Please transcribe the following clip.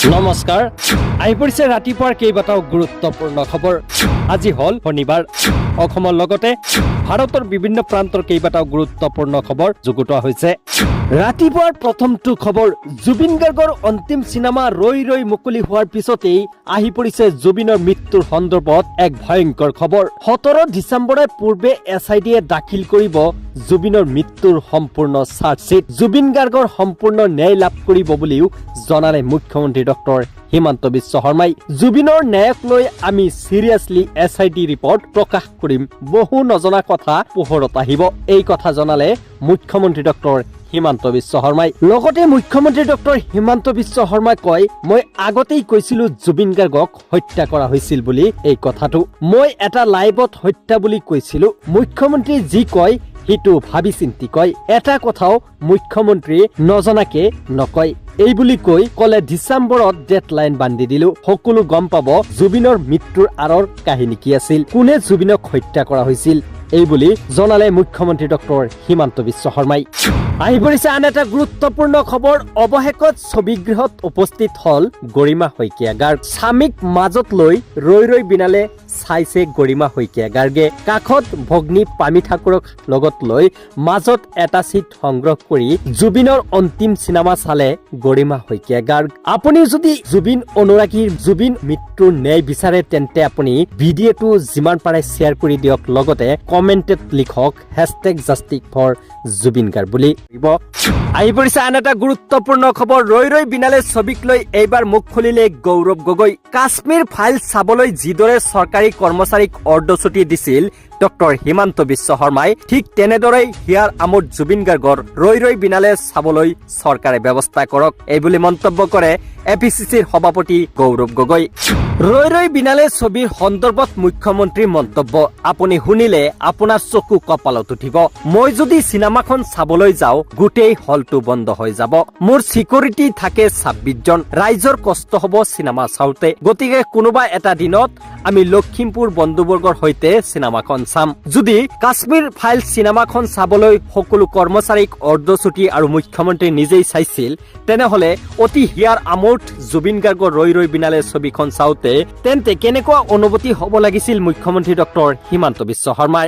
নমস্কাৰ, আহি পৰিছে ৰাতিপুৱাৰ কেইবাটাও গুৰুত্বপূৰ্ণ খবৰ। আজি হ'ল শনিবাৰ। অসমৰ লগতে ভাৰতৰ বিভিন্ন প্ৰান্তৰ কেইবাটাও গুৰুত্বপূৰ্ণ খবৰ যুগুতোৱা হৈছে। ৰাতিপুৱাৰ প্ৰথমটো খবৰ, জুবিন গাৰ্গৰ অন্তিম চিনেমা ৰৈ ৰৈ মুকলি হোৱাৰ পিছতেই আহি পৰিছে জুবিনৰ মৃত্যুৰ সন্দৰ্ভত এক ভয়ংকৰ খবৰ। 17 ডিচেম্বৰৰ পূৰ্বে এছ I টিয়ে দাখিল কৰিব জুবিনৰ মৃত্যুৰ সম্পূৰ্ণ চাৰ্জশ্বিট। জুবিন গাৰ্গৰ সম্পূৰ্ণ ন্যায় লাভ কৰিব বুলিও জনালে মুখ্যমন্ত্ৰী ডক্টৰ হিমন্ত বিশ্ব শৰ্মাই। জুবিনৰ ন্যায়ক লৈ আমি চিৰিয়াছলি এছআইটি ৰিপৰ্ট প্ৰকাশ কৰিম, বহু নজনা কথা পোহৰত আহিব, এই কথা জনালে মুখ্যমন্ত্ৰী ডক্টৰ হিমন্ত বিশ্ব শৰ্মাই। লগতে মুখ্যমন্ত্ৰী ডক্টৰ হিমন্ত বিশ্ব শৰ্মাই কয়, মই আগতেই কৈছিলো জুবিন গাৰ্গক হত্যা কৰা হৈছিল বুলি। এই কথাটো মই এটা লাইভত হত্যা বুলি কৈছিলো। মুখ্যমন্ত্ৰী যি কয় সেইটো ভাবি চিন্তি কয়, এটা কথাও মুখ্যমন্ত্ৰীয়ে নজনাকে নকয়, এই বুলি কৈ কলে, ডিচেম্বৰত ডেডলাইন বান্ধি দিলো, সকলো গম পাব জুবিনৰ মৃত্যুৰ আঁৰৰ কাহিনী কি আছিল, কোনে জুবিনক হত্যা কৰা হৈছিল, এই বুলি জনালে মুখ্যমন্ত্ৰী ডক্টৰ হিমন্ত বিশ্ব শৰ্মাই। আহি পৰিছে আন এটা গুৰুত্বপূৰ্ণ খবৰ। অৱশেষত ছবিগৃহত উপস্থিত হল গৰিমা শইকীয়া গাৰ্গ। স্বামীক মাজত লৈ ৰৈ ৰৈ বিনালে চাইছে গৰিমা শইকীয়া গাৰ্গে। কাষত ভগ্নী পামী ঠাকুৰক লগত লৈ মাজত এটা চিট সংগ্ৰহ কৰি জুবিনৰ অন্তিম চিনেমা চালে গৰিমা শইকীয়া গাৰ্গ। আপুনি যদি জুবিন অনুৰাগীৰ জুবিন মৃত্যুৰ ন্যায় বিচাৰে, তেন্তে আপুনি ভিডিঅ'টো যিমান পাৰে শ্বেয়াৰ কৰি দিয়ক, লগতে কমেণ্টত লিখক #JusticeForZubeenGarg বুলি। আহি পৰিছে আন এটা গুৰুত্বপূৰ্ণ খবৰ। ৰৈ ৰৈ বিনালে ছবিক লৈ এইবাৰ মুখ খুলিলে গৌৰৱ গগৈ। কাশ্মীৰ ফাইল চাবলৈ যিদৰে চৰকাৰী কৰ্মচাৰীক অৰ্ধছুটি দিছিল ডক্টৰ হিমন্ত বিশ্ব শৰ্মাই, ঠিক তেনেদৰেই হিয়াৰ আমঠু জুবিন গাৰ্গৰ ৰৈ ৰৈ বিনালে চাবলৈ চৰকাৰে ব্যৱস্থা কৰক, এই বুলি মন্তব্য কৰে এপিচিচিৰ সভাপতি গৌৰৱ গগৈ। ৰৈ ৰৈ বিনালে ছবিৰ সন্দৰ্ভত মুখ্যমন্ত্ৰীৰ মন্তব্য আপুনি শুনিলে আপোনাৰ চকু কপালত উঠিব। মই যদি চিনেমাখন চাবলৈ যাওঁ, গোটেই হলটো বন্ধ হৈ যাব। মোৰ চিকিউৰিটি থাকে 26জন। ৰাইজৰ কষ্ট হ'ব চিনেমা চাওঁতে। গতিকে কোনোবা এটা দিনত আমি লখিমপুৰ বন্ধুবৰ্গৰ সৈতে চিনেমাখন চাম। যদি কাশ্মীৰ ফাইল চিনেমাখন চাবলৈ সকলো কৰ্মচাৰীক অৰ্ধছুটি আৰু মুখ্যমন্ত্ৰী নিজেই চাইছিল, তেনেহলে অতি হিয়াৰ আমঠু জুবিন গাৰ্গৰ ৰৈ ৰৈ বিনালে ছবিখন চাওঁতে তেন্তে কেনেকুৱা অনুভূতি হ'ব লাগিছিল মুখ্যমন্ত্ৰী ডক্টৰ হিমন্ত বিশ্ব শৰ্মাই?